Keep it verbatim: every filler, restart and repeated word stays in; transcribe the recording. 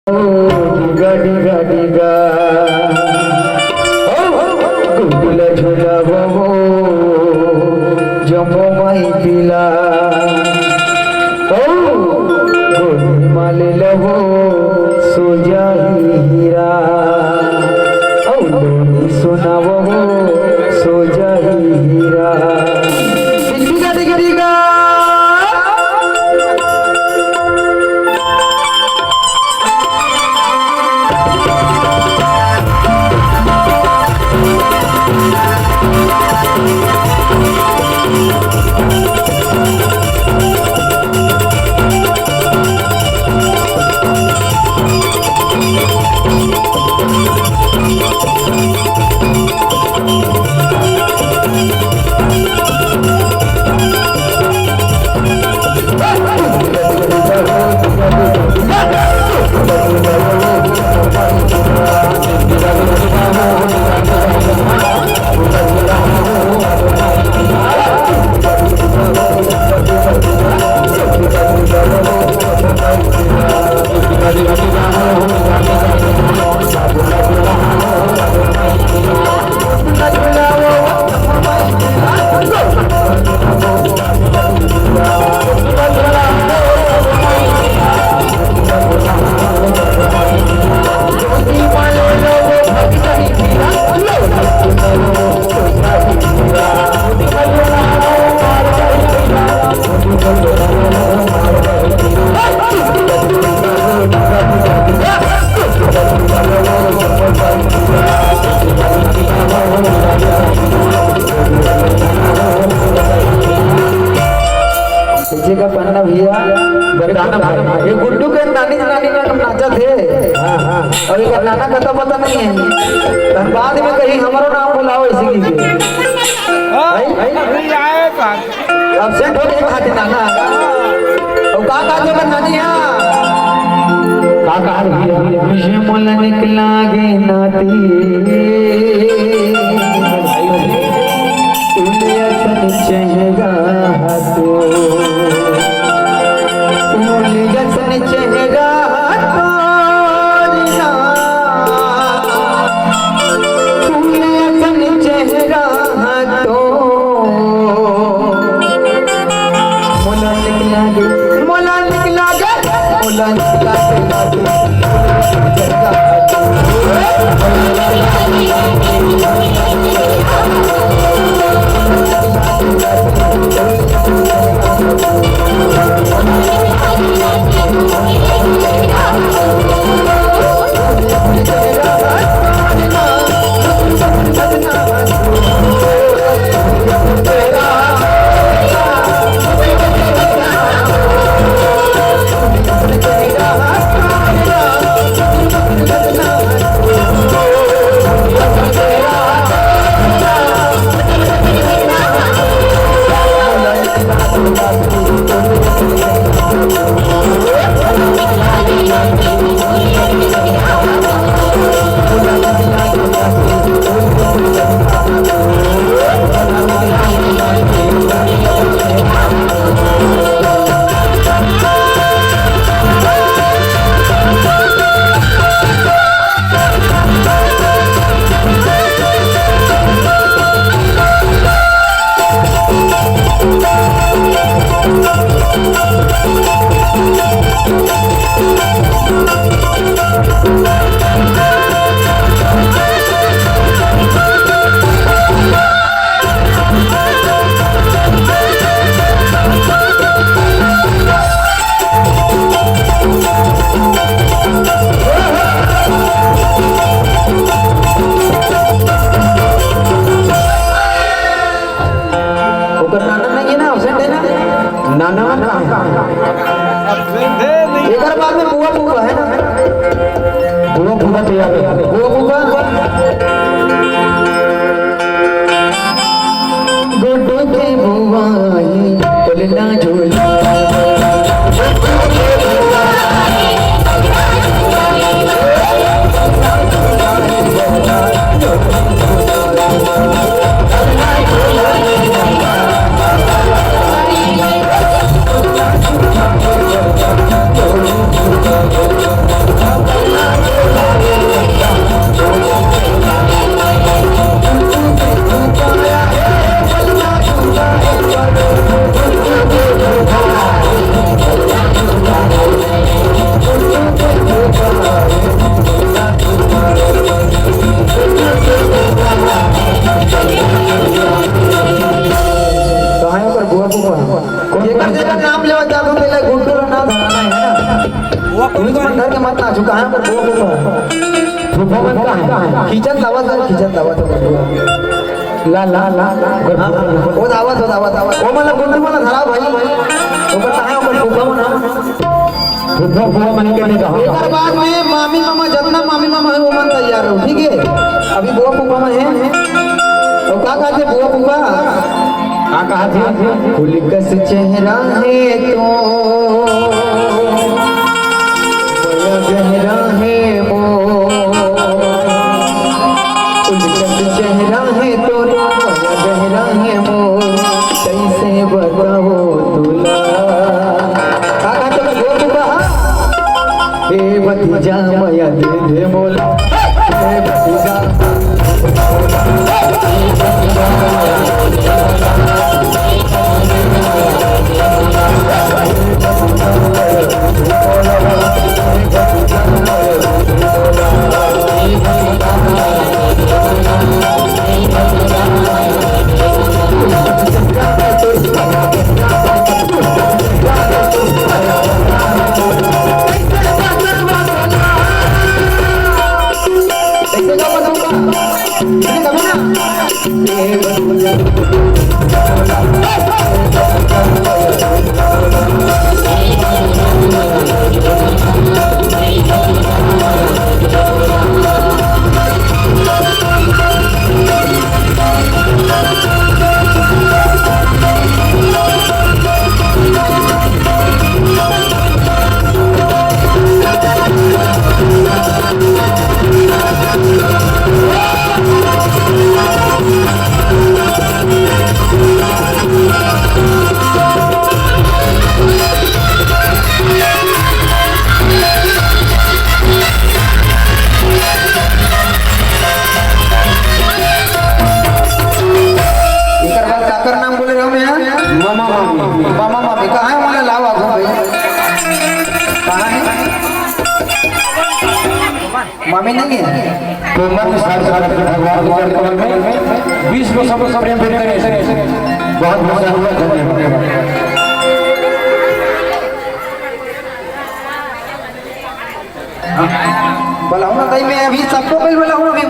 ओ डिगा डिगा डिगा, ओ गुडुला झुलावो, जम्मो माई पिला। ओ गोली माले लवो, सो जाही हीरा। ओ लोनी सुनावो, सो जाही हीरा। डिगा डिगा डिगा। जेकर पन्ना भैया, बताना भाई। ये गुड्डू के नानी, नानी मन नाचत हे। हाँ, हाँ। अउ एकर नाना कता पता नहीं हे। धनबाद में कहीं हमरो नाम बुलाओ इसी के। हाँ, भाई, भाई। अभी आए का? Absent हो गए खातिर नाना। अउ का का जो नानी हा? का का भैया? मुझे मोला निकला गे नाती। उलियासन चेहरा तो, उलियासन चेहरा तोरी ना, उलियासन चेहरा तो। मोला निकला गे, मोला निकला गे, मोला निकला गे, लागे। डर के मत नाचू, कहाँ पर फूफा? फूफा मन कहाँ हे? खींचत लावत हे, खींचत लावत हे। ला, ला, ला, ला। हाँ, हाँ, वो आवत, वो आवत, आवत। वो मतलब गुड्डू मन धरा भाई। ओकर कहाँ, ओकर फूफा मन, हाँ। फूफा, फूफा मन के नहीं कहा। एकर बाद में मामी मामा, जितना मामी मामा हे, वो मन तैयार रहो, ठीक है? अभी बुआ फूफा मन हे। तो का कहते बुआ फूफा? का कहत हे? फूल कस चेहरा हे तो, बड़ा गहरा हे मोर। फूल कस चेहरा हे तो, बड़ा गहरा हे मोर। कैसे बताओ तुला? का कहत हे बुआ फूफा? हे भतीजा मया दे दे मोला। हे भतीजा। एकर बाद काकर नाम बोले रहो भैया? मामा मामी। मामा मामी कहाँ हे? वाला लावा घूम भाई। कहाँ हे? मामी नहीं हे? तो मन साथ साथ भगवान के चरण में बीस को सब सब प्रेम भेंट करें। बहुत बहुत धन्यवाद। बोला हूँ ना ताई, मैं अभी सबको पहले बोला हूँ, अभी